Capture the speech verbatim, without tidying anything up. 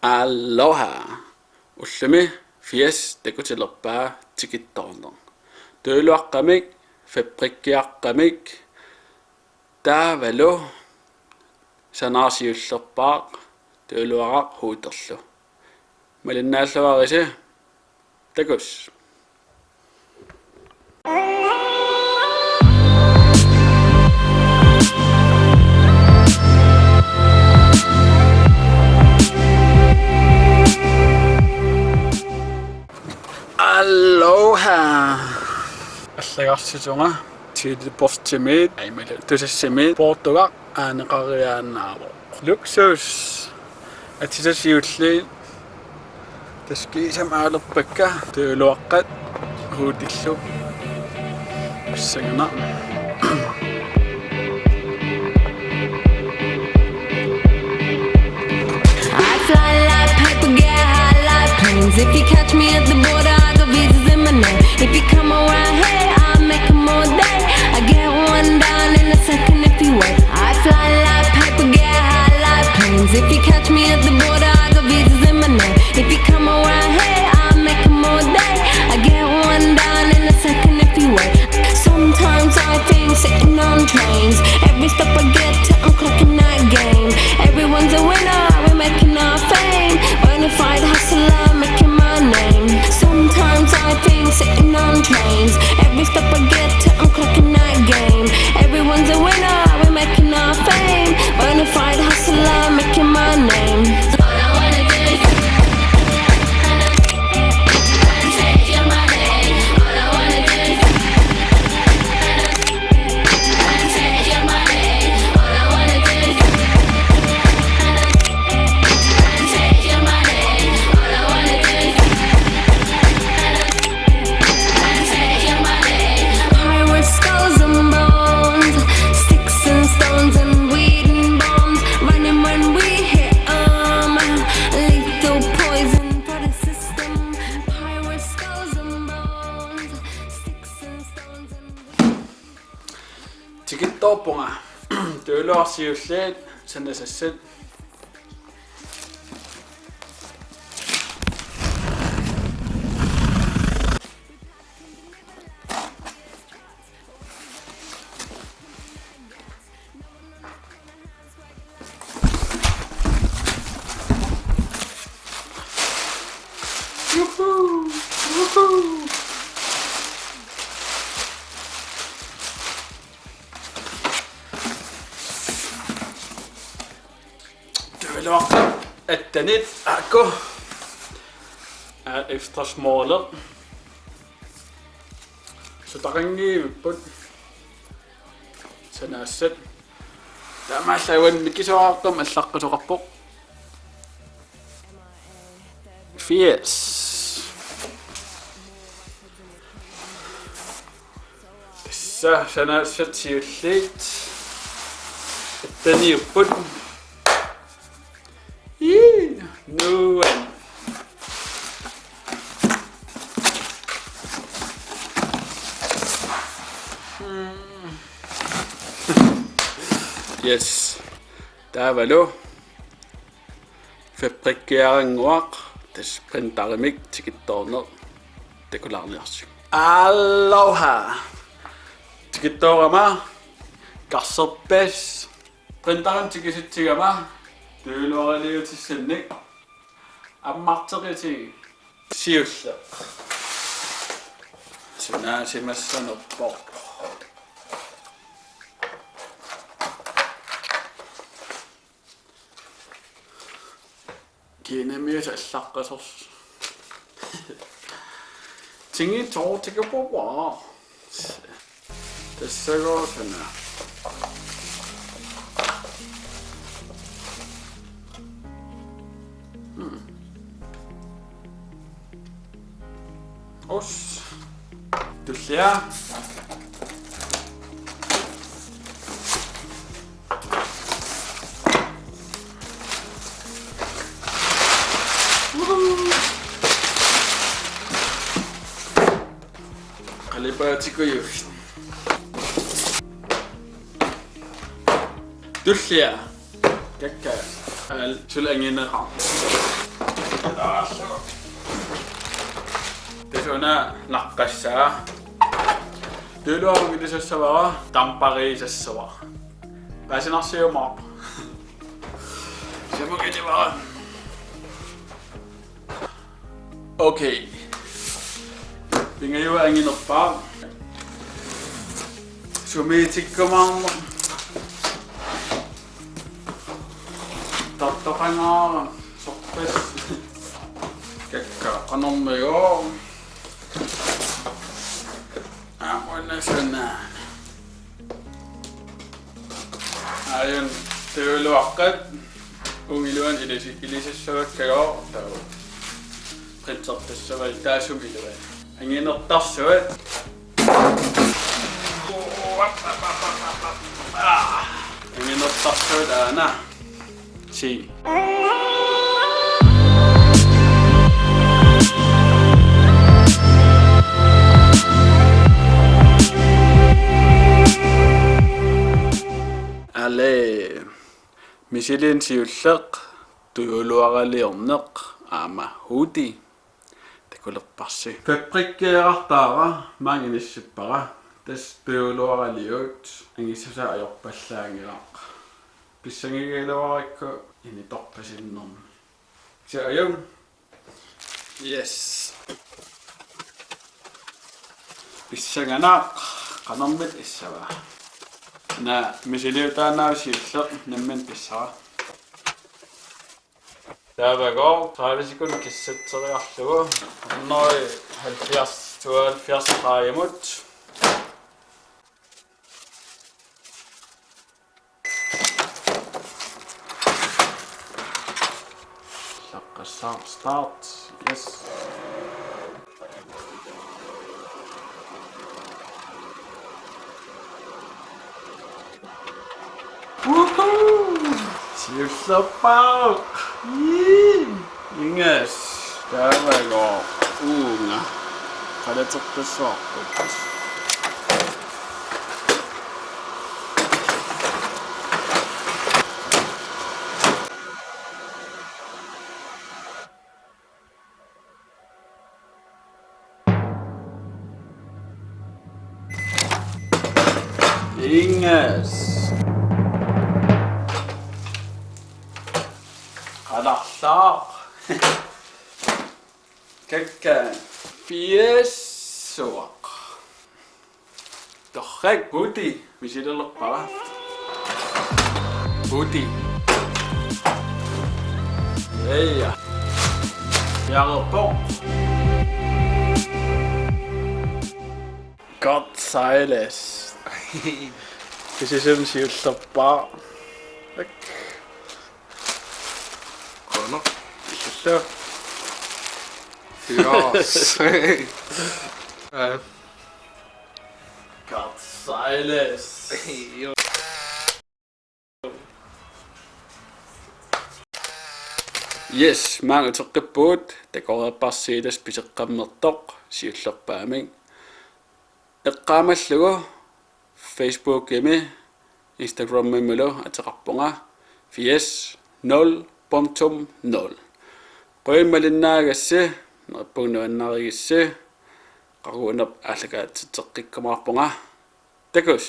Aloha. Ullumi firs takutilerpaa tikittoorneq. Tøyluaqqamik, fabrikkiaqqamik, taavalu sanaarsiullerpaaq tøyluaraq huuterlu. Malinnaalluarisi. Takuss. Aloha. Allagarsisunga til bortimit, aimale tusassimit, poortugaq aaneqariaannaavoq. Luksus. Atisat siulliit. Taskiisam aalerpakka, tøyluaqqat huutillu. Assangana. I fly like paper, get high like planes. If you catch me at the border, I got visas in my name. If you come around here, I'll make 'em all day. I get one down in a second if you wait. I fly like paper, get high like planes. If you catch me at the border, I got visas in my name. If you come around here, I'll make 'em all day. I get one down in a second if you wait. Sometimes I think sitting on trains. Every stop I get to, I'm clocking that game. Everyone's a winner, we're making our fame. Bonafide hustler, making my name. Sometimes I think sitting on trains. Every stop I get to, I'm clocking that game. Everyone's a winner, we're making our fame. Bonafide hustler, making my name. Pirates, skulls and bones, sticks and stones and weed and bombs. Running when we hit 'em, lethal poison for the system. Pirates, skulls and bones, sticks and stones and weed. Tikittoorpunga. Tøyluaqqat siulliit, sanasassat. Juhu! Juhu! Tøyluaqqat attenit aajuku. Aa, extra small. Sutaqanngivipput. Sanaassat. Taamaallaat uani mikisuaraqqamik allaqqisoqarpoq. Firs. Tassa sanaassat siulliit. Atteniupput. Ii, nuan. Mm. Yes. Taavalu. Fabrikkiarannguaq, tassa printerimik tikittoorneq takulaarniarsiuk. Aloha! Tikittoorama, karserpas, printerimik tikisitsigama, tøyluariliutissannik, ammarteqisigi, siulleq. Sunaasimassanerpoq. Kiinamiut allaqqasorsu. Tingi toortikapua. Tassagooq sana. Hmm. Us. Tullia. Woohoo. Qalipaatikujussuit. Tullia. Kakkaak. Aal, suli angineqarpoq. Una naqqassaa. Tujuuluaraq ilisassavara, tampariisassavara. Paasinarsiumaarpoq. Samukilivara. Okay. Pingajuat anginerpaaq. Sumiitikkumaarneq. Tartoqangaara. Sorpas. Kakkaak qanormigooq. Aamma una suna. Aajuna tujuuluaqqat unga iluanni ilisi-, ilisassavakkagooq taava. Printertassavai taassuma iluani. Anginertarsuat. Anginertarsuat aana. Si. Ale. Misiliinik siulleq, tujuuluaraliorneq, aamma huuti. Takulerparsi. Fabrikkeerartaara maanga inissippara. Tassa tujuuluaraliut angissusaa ajorpallaanngilaq. Pissangagigaluarakku initorpasinnermi. Saajum. Yes. Pissanganaq qanormita issava. Naa misiliutaannaavik siulleq nammineq pissara. Taavagooq tredive sekundit kissatseriarlugu. Hundrede halvfjerds, tooghalvfjerds gradimut. Laqqassaaq start. Yes. Woohoo! Siullerpaaq! Ii! Ingas! Taavagooq uunga. Qalaterpassuarput. Ingas. Qalarlaaq. Kakkaak. Fiassuaq. Torrak, huuti, misililerpara. Huuti. Eija. Piareerpoq. God Silas. Kisisum siullerpaaq. Kono. Illu. Yes. Eh. God Silas. Yes, maanga uteqqippugut, takoreerparsi tassa piseqqammertoq siullerpaamik. Eqqaamallugu Facebookimi, Instagramimilu ateqarpunga firs nul punktum nul. Qujanaq malinnaagassi, neriuppunga nuannarigissi, qaqugunerput aallakaatitseqqikkumaarpunga. Takuss.